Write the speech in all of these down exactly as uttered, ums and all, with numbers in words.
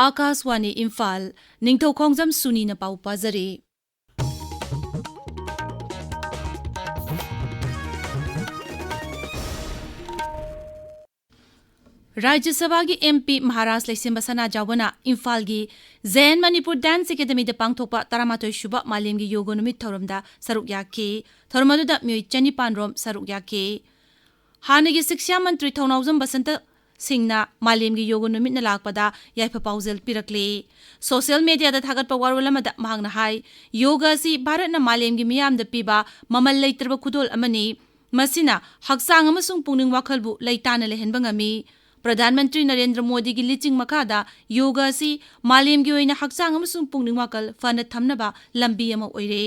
ꯑꯥꯀꯥꯁꯋꯥꯅꯤ ꯏꯝꯐꯥꯜ, ꯅꯤꯡꯊꯧꯈꯣꯡꯖꯝ ꯁꯨꯅꯤꯅ ꯄꯥꯎ ꯄꯥꯖꯔꯤ꯫ ꯔꯥꯖ꯭ꯌ ꯁꯚꯥꯒꯤ MP ꯃꯍꯥꯔꯥꯖ ꯂꯩꯁꯦꯝꯕ ꯁꯅꯥꯖꯥꯎꯕꯅ ꯏꯝꯐꯥꯜꯒꯤ ꯖꯌꯟ ꯃꯅꯤꯄꯨꯔ Dance Academyꯗ ꯄꯥꯡꯊꯣꯛꯄ ꯇꯔꯥꯃꯥꯊꯣꯏ ꯁꯨꯕ ꯃꯥꯂꯦꯝꯒꯤ ꯌꯣꯒ ꯅꯨꯃꯤꯠ ꯊꯧꯔꯝꯗ ꯁꯔꯨꯛ ꯌꯥꯈꯤ꯫ ꯊꯧꯔꯝ ꯑꯗꯨꯗ ꯃꯤꯑꯣꯏ ꯆꯅꯤꯄꯥꯟ ꯔꯣꯝ ꯁꯔꯨꯛ ꯌꯥꯈꯤ꯫ ꯍꯥꯟꯅꯒꯤ ꯁꯤꯛꯁꯥ ꯃꯟꯇ꯭ꯔꯤ ꯊꯧꯅꯥꯎꯖꯝ ꯕꯁꯟꯇ ꯁꯤꯡꯅ ꯃꯥꯂꯦꯝꯒꯤ ꯌꯣꯒ ꯅꯨꯃꯤꯠꯅ ꯂꯥꯛꯄꯗ ꯌꯥꯏꯐ ꯄꯥꯎꯖꯦꯜ ꯄꯤꯔꯛꯂꯤ꯫ Social mediaꯗ ꯊꯥꯒꯠꯄ ꯋꯥꯔꯣꯜ ꯑꯃꯗ ꯃꯍꯥꯛꯅ ꯍꯥꯏ, ꯌꯣꯒ ꯑꯁꯤ ꯚꯥꯔꯠꯅ ꯃꯥꯂꯦꯝꯒꯤ ꯃꯤꯌꯥꯝꯗ ꯄꯤꯕ ꯃꯃꯜ ꯂꯩꯇ꯭ꯔꯕ ꯈꯨꯗꯣꯜ ꯑꯃꯅꯤ꯫ ꯃꯁꯤꯅ ꯍꯛꯆꯥꯡ ꯑꯃꯁꯨꯡ ꯄꯨꯛꯅꯤꯡ ꯋꯥꯈꯜꯕꯨ ꯂꯩꯇꯥꯅ ꯂꯩꯍꯟꯕ ꯉꯝꯃꯤ꯫ ꯄ꯭ꯔꯙꯥꯟ ꯃꯟꯇ꯭ꯔꯤ ꯅꯔꯦꯟꯗ꯭ꯔ ꯃꯣꯗꯤꯒꯤ ꯂꯤꯆꯤꯡ ꯃꯈꯥꯗ ꯌꯣꯒ ꯑꯁꯤ ꯃꯥꯂꯦꯝꯒꯤ ꯑꯣꯏꯅ ꯍꯛꯆꯥꯡ ꯑꯃꯁꯨꯡ ꯄꯨꯛꯅꯤꯡ ꯋꯥꯈꯜ ꯐꯅ ꯊꯝꯅꯕ ꯂꯝꯕꯤ ꯑꯃ ꯑꯣꯏꯔꯦ꯫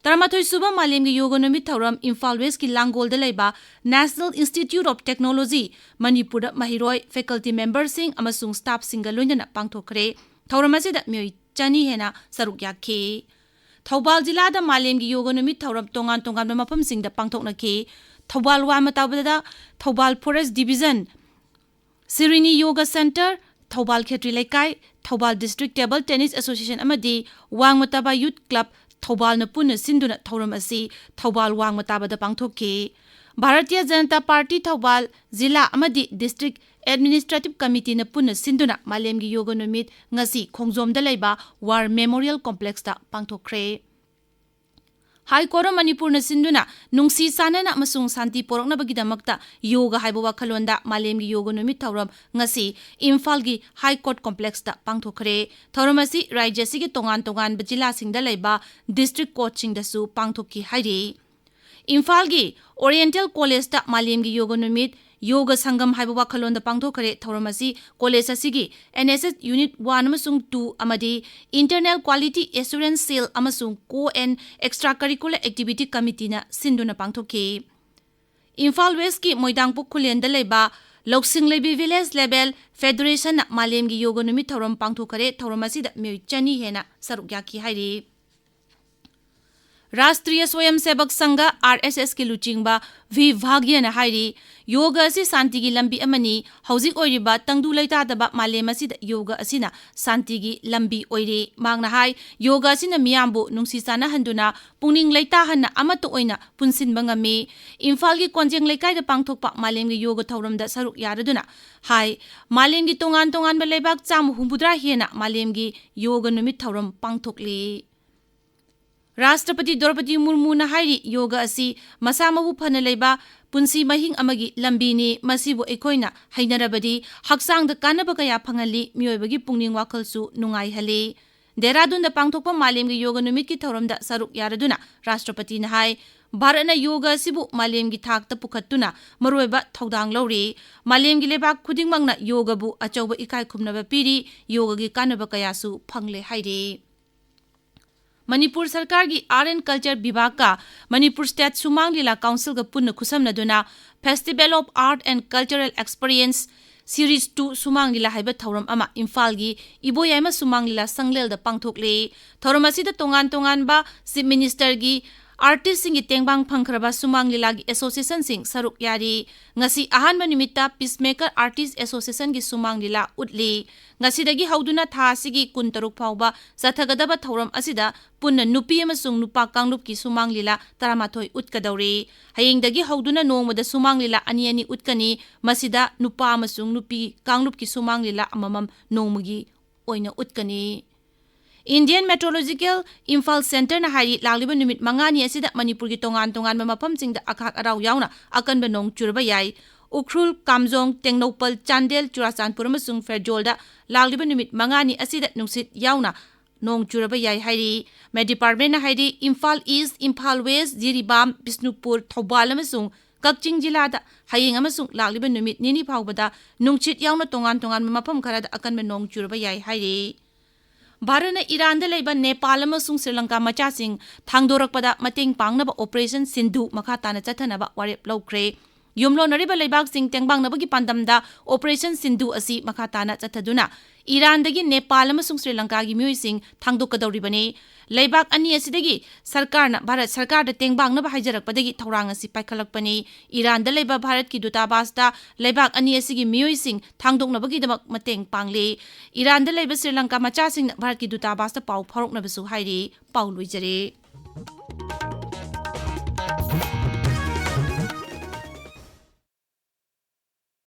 ꯇꯔꯥꯃꯥꯊꯣꯏ ꯁꯨꯕ ꯃꯥꯂꯦꯝꯒꯤ ꯌꯣꯒ ꯅꯨꯃꯤꯠ ꯊꯧꯔꯝ ꯏꯝꯐꯥꯜ Westꯀꯤ ꯂꯥꯡꯒꯣꯜꯗ ꯂꯩꯕ National Institute of Technology ꯃꯅꯤꯄꯨꯔꯗ ꯃꯍꯩꯔꯣꯏ, faculty memberꯁꯤꯡ ꯑꯃꯁꯨꯡ staffꯁꯤꯡꯒ ꯂꯣꯏꯅꯅ ꯄꯥꯡꯊꯣꯛꯈ꯭ꯔꯦ꯫ ꯊꯧꯔꯝ ꯑꯁꯤꯗ ꯃꯤꯑꯣꯏ ꯆꯅꯤ ꯍꯦꯟꯅ ꯁꯔꯨꯛ ꯌꯥꯈꯤ꯫ ꯊꯧꯕꯥꯜ ꯖꯤꯂꯥꯗ ꯃꯥꯂꯦꯝꯒꯤ ꯌꯣꯒ ꯅꯨꯃꯤꯠ ꯊꯧꯔꯝ ꯇꯣꯉꯥꯟ ꯇꯣꯉꯥꯟꯕ ꯃꯐꯝꯁꯤꯡꯗ ꯄꯥꯡꯊꯣꯛꯅꯈꯤ꯫ ꯊꯧꯕꯥꯜ ꯋꯥꯡꯃ ꯇꯥꯕꯗ ꯊꯧꯕꯥꯜ Forest Division, ꯁꯤꯔꯤꯅꯤ ꯌꯣꯒ Centre, ꯊꯧꯕꯥꯜ ꯈꯦꯇ꯭ꯔꯤ ꯂꯩꯀꯥꯏ, Thoubal District Table Tennis Association ꯑꯃꯗꯤ ꯋꯥꯡꯃ ꯇꯥꯕ Youth Club ꯊꯧꯕꯥꯜꯅ ꯄꯨꯟꯅ ꯁꯤꯟꯗꯨꯅ ꯊꯧꯔꯝ ꯑꯁꯤ ꯊꯧꯕꯥꯜ ꯋꯥꯡꯃ ꯇꯥꯕꯗ ꯄꯥꯡꯊꯣꯛꯈꯤ꯫ ꯚꯥꯔꯇꯤꯌ ꯖꯅꯇꯥ ꯄꯥꯔꯇꯤ ꯊꯧꯕꯥꯜ ꯖꯤꯂꯥ ꯑꯃꯗꯤ District Administrative Committeeꯅ ꯄꯨꯟꯅ ꯁꯤꯟꯗꯨꯅ ꯃꯥꯂꯦꯝꯒꯤ ꯌꯣꯒ ꯅꯨꯃꯤꯠ ꯉꯁꯤ ꯈꯣꯡꯖꯣꯝꯗ ꯂꯩꯕ War Memorial Complexꯇ ꯄꯥꯡꯊꯣꯛꯈ꯭ꯔꯦ꯫ High Court of ꯃꯅꯤꯄꯨꯔꯅ ꯁꯤꯟꯗꯨꯅ ꯅꯨꯡꯁꯤ ꯆꯥꯟꯅꯅ ꯑꯃꯁꯨꯡ ꯁꯥꯟꯇꯤ ꯄꯣꯔꯛꯅꯕꯒꯤꯗꯃꯛꯇ ꯌꯣꯒ ꯍꯥꯏꯕ ꯋꯥꯈꯜꯂꯣꯟꯗ ꯃꯥꯂꯦꯝꯒꯤ ꯌꯣꯒ ꯅꯨꯃꯤꯠ ꯊꯧꯔꯝ ꯉꯁꯤ ꯏꯝꯐꯥꯜꯒꯤ High Court Complexꯇ ꯄꯥꯡꯊꯣꯛꯈ꯭ꯔꯦ꯫ ꯊꯧꯔꯝ ꯑꯁꯤ ꯔꯥꯖ꯭ꯌ ꯑꯁꯤꯒꯤ ꯇꯣꯉꯥꯟ ꯇꯣꯉꯥꯟꯕ ꯖꯤꯂꯥꯁꯤꯡꯗ ꯂꯩꯕ District Courtꯁꯤꯡꯗꯁꯨ ꯄꯥꯡꯊꯣꯛꯈꯤ ꯍꯥꯏꯔꯤ꯫ ꯏꯝꯐꯥꯜꯒꯤ Oriental Collegeꯇ ꯃꯥꯂꯦꯝꯒꯤ ꯌꯣꯒ ꯅꯨꯃꯤꯠ ꯌꯣꯒ ꯁꯪꯒꯝ ꯍꯥꯏꯕ ꯋꯥꯈꯜꯂꯣꯟꯗ ꯄꯥꯡꯊꯣꯛꯈ꯭ꯔꯦ꯫ ꯊꯧꯔꯝ ꯑꯁꯤ college ꯑꯁꯤꯒꯤ NSS Unit one ꯑꯃꯁꯨꯡ two ꯑꯃꯗꯤ Internal Quality Assurance Cell ꯑꯃꯁꯨꯡ Co and Extra Curricular Activity Committeeꯅ ꯁꯤꯟꯗꯨꯅ ꯄꯥꯡꯊꯣꯛꯈꯤ꯫ ꯏꯝꯐꯥꯜ Westꯀꯤ ꯃꯣꯏꯗꯥꯡꯄꯣꯛ ꯈꯨꯂꯦꯟꯗ ꯂꯩꯕ ꯂꯧꯁꯤꯡ ꯂꯩꯕꯤ Village Level Federationꯅ ꯃꯥꯂꯦꯝꯒꯤ ꯌꯣꯒ ꯅꯨꯃꯤꯠ ꯊꯧꯔꯝ ꯄꯥꯡꯊꯣꯛꯈ꯭ꯔꯦ꯫ ꯊꯧꯔꯝ ꯑꯁꯤꯗ ꯃꯤꯑꯣꯏ ꯆꯅꯤ ꯍꯦꯟꯅ ꯁꯔꯨꯛ ꯌꯥꯈꯤ ꯍꯥꯏꯔꯤ꯫ ꯔꯥꯁꯇ꯭ꯔꯤꯌ ꯁ꯭ꯋꯌꯝ ꯁꯦꯕꯛ ꯁꯪꯘ, ꯑꯥꯔ ꯑꯦꯁ ꯑꯦꯁꯀꯤ ꯂꯨꯆꯤꯡꯕ ꯚꯤ ꯚꯥꯒ꯭ꯌꯅ ꯍꯥꯏꯔꯤ, ꯌꯣꯒ ꯑꯁꯤ ꯁꯥꯟꯇꯤꯒꯤ ꯂꯝꯕꯤ ꯑꯃꯅꯤ꯫ ꯍꯧꯖꯤꯛ ꯑꯣꯏꯔꯤꯕ ꯇꯪꯗꯨ ꯂꯩꯇꯥꯗꯕ ꯃꯥꯂꯦꯝ ꯑꯁꯤꯗ ꯌꯣꯒ ꯑꯁꯤꯅ ꯁꯥꯟꯇꯤꯒꯤ ꯂꯝꯕꯤ ꯑꯣꯏꯔꯦ꯫ ꯃꯍꯥꯛꯅ ꯍꯥꯏ, ꯌꯣꯒ ꯑꯁꯤꯅ ꯃꯤꯌꯥꯝꯕꯨ ꯅꯨꯡꯁꯤ ꯆꯥꯟꯅꯍꯟꯗꯨꯅ ꯄꯨꯛꯅꯤꯡ ꯂꯩꯇꯥꯍꯟꯅ ꯑꯃꯠꯇ ꯑꯣꯏꯅ ꯄꯨꯟꯁꯤꯟꯕ ꯉꯝꯃꯤ꯫ ꯏꯝꯐꯥꯜꯒꯤ ꯀꯣꯟꯖꯦꯡ ꯂꯩꯀꯥꯏꯗ ꯄꯥꯡꯊꯣꯛꯄ ꯃꯥꯂꯦꯝꯒꯤ ꯌꯣꯒ ꯊꯧꯔꯝꯗ ꯁꯔꯨꯛ ꯌꯥꯔꯗꯨꯅ ꯍꯥꯏ, ꯃꯥꯂꯦꯝꯒꯤ ꯇꯣꯉꯥꯟ ꯇꯣꯉꯥꯟꯕ ꯂꯩꯕꯥꯛ ꯆꯥꯝꯃ ꯍꯨꯝꯐꯨꯇꯔꯥ ꯍꯦꯟꯅ ꯃꯥꯂꯦꯝꯒꯤ ꯌꯣꯒ ꯅꯨꯃꯤꯠ ꯊꯧꯔꯝ ꯄꯥꯡꯊꯣꯛꯂꯤ꯫ ꯔꯥꯁꯇ꯭ꯔꯄꯇꯤ ꯗ꯭ꯔꯧꯄꯗꯤ ꯃꯨꯔꯃꯨꯅ ꯍꯥꯏꯔꯤ, ꯌꯣꯒ ꯑꯁꯤ ꯃꯁꯥ ꯃꯎ ꯐꯅ ꯂꯩꯕ ꯄꯨꯟꯁꯤ ꯃꯍꯤꯡ ꯑꯃꯒꯤ ꯂꯝꯕꯤꯅꯤ꯫ ꯃꯁꯤꯕꯨ ꯑꯩꯈꯣꯏꯅ ꯍꯩꯅꯔꯕꯗꯤ ꯍꯛꯆꯥꯡꯗ ꯀꯥꯟꯅꯕ ꯀꯌꯥ ꯐꯪꯍꯜꯂꯤ, ꯃꯤꯑꯣꯏꯕꯒꯤ ꯄꯨꯛꯅꯤꯡ ꯋꯥꯈꯜꯁꯨ ꯅꯨꯡꯉꯥꯏꯍꯜꯂꯤ꯫ ꯗꯦꯍꯔꯥꯗꯨꯟꯗ ꯄꯥꯡꯊꯣꯛꯄ ꯃꯥꯂꯦꯝꯒꯤ ꯌꯣꯒ ꯅꯨꯃꯤꯠꯀꯤ ꯊꯧꯔꯝꯗ ꯁꯔꯨꯛ ꯌꯥꯔꯗꯨꯅ ꯔꯥꯁꯇ꯭ꯔꯄꯇꯤꯅ ꯍꯥꯏ, ꯚꯥꯔꯠꯅ ꯌꯣꯒ ꯑꯁꯤꯕꯨ ꯃꯥꯂꯦꯝꯒꯤ ꯊꯥꯛꯇ ꯄꯨꯈꯠꯇꯨꯅ ꯃꯔꯨꯑꯣꯏꯕ ꯊꯧꯗꯥꯡ ꯂꯧꯔꯤ꯫ ꯃꯥꯂꯦꯝꯒꯤ ꯂꯩꯕꯥꯛ ꯈꯨꯗꯤꯡꯃꯛꯅ ꯌꯣꯒꯕꯨ ꯑꯆꯧꯕ ꯏꯀꯥꯏ ꯈꯨꯝꯅꯕ ꯄꯤꯔꯤ, ꯌꯣꯒꯒꯤ ꯀꯥꯟꯅꯕ ꯀꯌꯥꯁꯨ ꯐꯪꯂꯦ ꯍꯥꯏꯔꯤ꯫ ꯃꯅꯤꯄꯨꯔ ꯁꯔꯀꯥꯔꯒꯤ ꯑꯥꯔꯠ ꯑꯦꯟ ꯀꯜꯆꯔ ꯕꯤꯚꯥꯒꯀ ꯃꯅꯤꯄꯨꯔ ꯁ꯭ꯇꯦꯠ ꯁꯨꯃꯥꯡ ꯂꯤꯂꯥ ꯀꯥꯎꯟꯁꯤꯜꯒ ꯄꯨꯟꯅ ꯈꯨꯠꯁꯝꯅꯗꯨꯅ Festival of Art and Cultural Experience Series two ꯁꯨꯃꯥꯡ ꯂꯤꯂꯥ ꯍꯥꯏꯕ ꯊꯧꯔꯝ ꯑꯃ ꯏꯝꯐꯥꯜꯒꯤ ꯏꯕꯣꯌꯥꯏꯃ ꯁꯨꯃꯥꯡ ꯂꯤꯂꯥ ꯁꯪꯂꯦꯜꯗ ꯄꯥꯡꯊꯣꯛꯂꯤ꯫ ꯊꯧꯔꯝ ꯑꯁꯤꯗ ꯇꯣꯉꯥꯟ ꯇꯣꯉꯥꯟꯕ Chief Ministerꯒꯤ ꯑꯥꯔꯇꯤꯁꯁꯤꯡꯒꯤ ꯇꯦꯡꯕꯥꯡ ꯐꯪꯈ꯭ꯔꯕ ꯁꯨꯃꯥꯡ ꯂꯤꯂꯥꯒꯤ ꯑꯦꯁꯣꯁꯤꯌꯦꯁꯟꯁꯤꯡ ꯁꯔꯨꯛ ꯌꯥꯔꯤ꯫ ꯉꯁꯤ ꯑꯍꯥꯟꯕ ꯅꯨꯃꯤꯠꯇ Peacemaker Artist Associationꯒꯤ ꯁꯨꯃꯥꯡ ꯂꯤꯂꯥ ꯎꯠꯂꯤ꯫ ꯉꯁꯤꯗꯒꯤ ꯍꯧꯗꯨꯅ ꯊꯥ ꯑꯁꯤꯒꯤ ꯀꯨꯟꯇꯔꯨꯛ ꯐꯥꯎꯕ ꯆꯠꯊꯒꯗꯕ ꯊꯧꯔꯝ ꯑꯁꯤꯗ ꯄꯨꯟꯅ ꯅꯨꯄꯤ ꯑꯃꯁꯨꯡ ꯅꯨꯄꯥ ꯀꯥꯡꯂꯨꯞꯀꯤ ꯁꯨꯃꯥꯡ ꯂꯤꯂꯥ ꯇꯔꯥꯃꯥꯊꯣꯏ ꯎꯠꯀꯗꯧꯔꯤ꯫ ꯍꯌꯦꯡꯗꯒꯤ ꯍꯧꯗꯨꯅ ꯅꯣꯡꯃꯗ ꯁꯨꯃꯥꯡ ꯂꯤꯂꯥ ꯑꯅꯤ ꯑꯅꯤ ꯎꯠꯀꯅꯤ꯫ ꯃꯁꯤꯗ ꯅꯨꯄꯥ ꯑꯃꯁꯨꯡ ꯅꯨꯄꯤ ꯀꯥꯡꯂꯨꯞꯀꯤ ꯁꯨꯃꯥꯡ ꯂꯤꯂꯥ ꯑꯃꯃꯝ ꯅꯣꯡꯃꯒꯤ ꯑꯣꯏꯅ ꯎꯠꯀꯅꯤ꯫ Indian Meteorological Imphal Centreꯅ ꯍꯥꯏꯔꯤ, ꯂꯥꯛꯂꯤꯕ ꯅꯨꯃꯤꯠ ꯃꯉꯥꯅꯤ ꯑꯁꯤꯗ ꯃꯅꯤꯄꯨꯔꯒꯤ ꯇꯣꯉꯥꯟ ꯇꯣꯉꯥꯟꯕ ꯃꯐꯝꯁꯤꯡꯗ ꯑꯈꯥꯛ ꯑꯔꯥꯎ ꯌꯥꯎꯅ ꯑꯀꯟꯕ ꯅꯣꯡ ꯆꯨꯔꯕ ꯌꯥꯏ꯫ ꯎꯈ꯭ꯔꯨꯜ, ꯀꯥꯝꯖꯣꯡ, ꯇꯦꯡꯅꯧꯄꯜ, ꯆꯥꯟꯗꯦꯜ, ꯆꯨꯔꯥꯆꯥꯟꯄꯨꯔ ꯑꯃꯁꯨꯡ ꯐꯦꯔꯖꯣꯜꯗ ꯂꯥꯛꯂꯤꯕ ꯅꯨꯃꯤꯠ ꯃꯉꯥꯅꯤ ꯑꯁꯤꯗ ꯅꯨꯡꯁꯤꯠ ꯌꯥꯎꯅ ꯅꯣꯡ ꯆꯨꯔꯕ ꯌꯥꯏ ꯍꯥꯏꯔꯤ꯫ Met Departmentꯅ ꯍꯥꯏꯔꯤ, ꯏꯝꯐꯥꯜ ꯏꯁ, ꯏꯝꯐꯥꯜ ꯋꯦꯁ, ꯖꯤꯔꯤꯕꯥꯝ, ꯕꯤꯁꯅꯨꯄꯨꯔ, ꯊꯧꯕꯥꯜ ꯑꯃꯁꯨꯡ ꯀꯛꯆꯤꯡ ꯖꯤꯂꯥꯗ ꯍꯌꯦꯡ ꯑꯃꯁꯨꯡ ꯂꯥꯛꯂꯤꯕ ꯅꯨꯃꯤꯠ ꯅꯤꯅꯤ ꯐꯥꯎꯕꯗ ꯅꯨꯡꯁꯤꯠ ꯌꯥꯎꯅ ꯇꯣꯉꯥꯟ ꯇꯣꯉꯥꯟꯕ ꯃꯐꯝ ꯈꯔꯗ ꯑꯀꯟꯕ ꯅꯣꯡ ꯆꯨꯔꯕ ꯌꯥꯏ ꯍꯥꯏꯔꯤ꯫ ꯚꯥꯔꯠꯅ ꯏꯔꯥꯟꯗ ꯂꯩꯕ ꯅꯦꯄꯥꯜ ꯑꯃꯁꯨꯡ ꯁ꯭ꯔꯤꯂꯪꯀꯥ ꯃꯆꯥꯁꯤꯡ ꯊꯥꯡꯗꯣꯔꯛꯄꯗ ꯃꯇꯦꯡ ꯄꯥꯡꯅꯕ Operation Sindoor ꯃꯈꯥ ꯇꯥꯅ ꯆꯠꯊꯅꯕ ꯋꯥꯔꯦꯞ ꯂꯧꯈ꯭ꯔꯦ꯫ ꯌꯨꯝꯂꯣꯟꯅꯔꯤꯕ ꯂꯩꯕꯥꯛꯁꯤꯡ ꯇꯦꯡꯕꯥꯡꯅꯕꯒꯤ ꯄꯥꯟꯗꯝꯗ Operation Sindoor ꯑꯁꯤ ꯃꯈꯥ ꯇꯥꯅ ꯆꯠꯊꯗꯨꯅ ꯏꯔꯥꯟꯗꯒꯤ ꯅꯦꯄꯥꯜ ꯑꯃꯁꯨꯡ ꯁ꯭ꯔꯤ ꯂꯪꯀꯥꯒꯤ ꯃꯤꯑꯣꯏꯁꯤꯡ ꯊꯥꯡꯗꯣꯛꯀꯗꯧꯔꯤꯕꯅꯤ꯫ ꯂꯩꯕꯥꯛ ꯑꯅꯤ ꯑꯁꯤꯗꯒꯤ ꯁꯔꯀꯥꯔꯅ ꯚꯥꯔꯠ ꯁꯔꯀꯥꯔꯗ ꯇꯦꯡꯕꯥꯡꯅꯕ ꯍꯥꯏꯖꯔꯛꯄꯗꯒꯤ ꯊꯧꯔꯥꯡ ꯑꯁꯤ ꯄꯥꯏꯈꯠꯂꯛꯄꯅꯤ꯫ ꯏꯔꯥꯟꯗ ꯂꯩꯕ ꯚꯥꯔꯠꯀꯤ ꯗꯨꯇꯥꯕꯥꯁꯇ ꯂꯩꯕꯥꯛ ꯑꯅꯤ ꯑꯁꯤꯒꯤ ꯃꯤꯑꯣꯏꯁꯤꯡ ꯊꯥꯡꯗꯣꯛꯅꯕꯒꯤꯗꯃꯛ ꯃꯇꯦꯡ ꯄꯥꯡꯂꯤ꯫ ꯏꯔꯥꯟꯗ ꯂꯩꯕ ꯁ꯭ꯔꯤ ꯂꯪꯀꯥ ꯃꯆꯥꯁꯤꯡꯅ ꯚꯥꯔꯠꯀꯤ ꯗꯨꯇꯥꯕꯥꯁꯇ ꯄꯥꯎ ꯐꯥꯎꯔꯛꯅꯕꯁꯨ ꯍꯥꯏꯔꯤ꯫ ꯄꯥꯎ ꯂꯣꯏꯖꯔꯦ꯫